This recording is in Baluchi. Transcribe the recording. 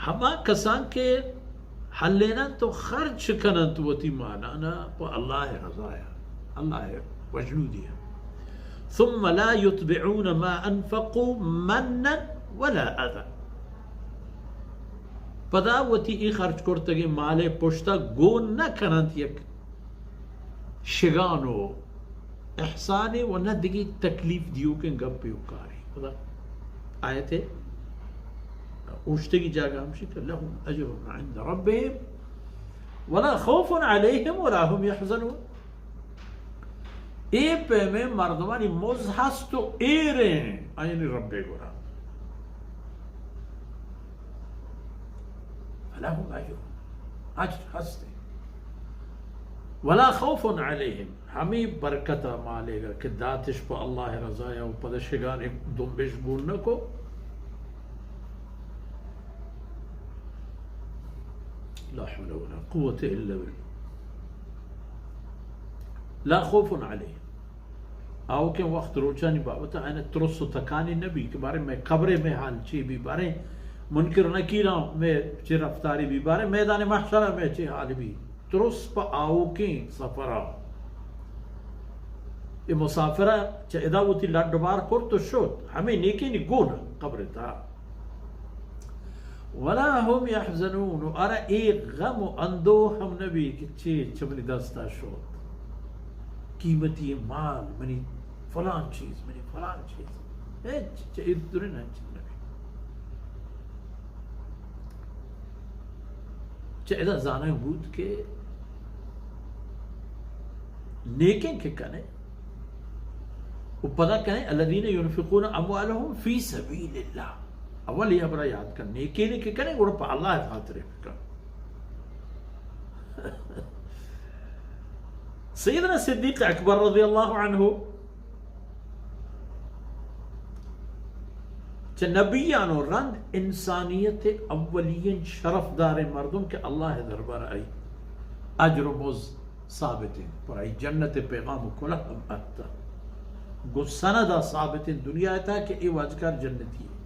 ہما کسان کہ ہلیننت و خرچ کننت وتی مالانا پہ اللہ رضایا، اللہ وجنودیا۔ ثم لا يتبعون ما انفقوا منا ولا اذى۔ پدا وتی ای خرچ کرتگیں مالے پشتا گون نہ کننت یک شگان و احسانے و نہ دگی تکلیف دیوکیں گپے و کارے۔ پدا آیت اوشتگی جاگہ ہمشی کہ لهم اجرهم عند ربهم ولا خوف عليهم ولا هم يحزنون۔ اے پیمیں مردمانی مز ہست و ایریں آیانی رب گورا۔ فلهم اجر، اجر ہستے۔ ولا خوف عليهم، ہمیں برکت مالے گا کہ داتش پہ اللہ رضایا و پدا شگان دنبش گون نہ کو۔ لا حول ولا قوة الا بالله۔ لا خوف عليهم۔ آوکیں وقت روچانی بابت آیان ترس و تکانی نبی کہ بارے مئے قبرے مئے حال چی بی، بارے منکر و نکیراں مئے چی رفتاری بی، بارے میدان محشر مئے چی حال بی۔ ترس پہ آوکیں سفرا۔ اے مسافرہ چہ ادا وتی لڈ بار کرت و شت، ہمیں نیکینی گون قبر تا۔ ولا هم يحزنون، و آرا اے غم و اندوہ ہم نبی کہ چے چہ منی دستا شوت، قیمتی مال، منی فلان چیز، منی فلان چیز۔ ہچ چہ اے دنیا ہچ نبی۔ چہ ادا زانگ بوت کہ نیکیں کہ کنے و پدا کنے، الذين ينفقون اموالهم في سبيل الله۔ اول یہ ہبرا یاد کن، نیکینے کہ کنے گڑا پہ اللہ خاطر بکن۔ سیدنا صدیق اکبر رضی اللہ عنہ چہ نبیان و رند انسانیت اولین شرف داریں مردم کہ اللہ دربار آئی اجر و مز ثابت انت، پر آئی جنت پیغام و کلہ ہم اتہ۔ گو سندا ثابت انت دنیا تا کہ اے واجکار جنتی ہے۔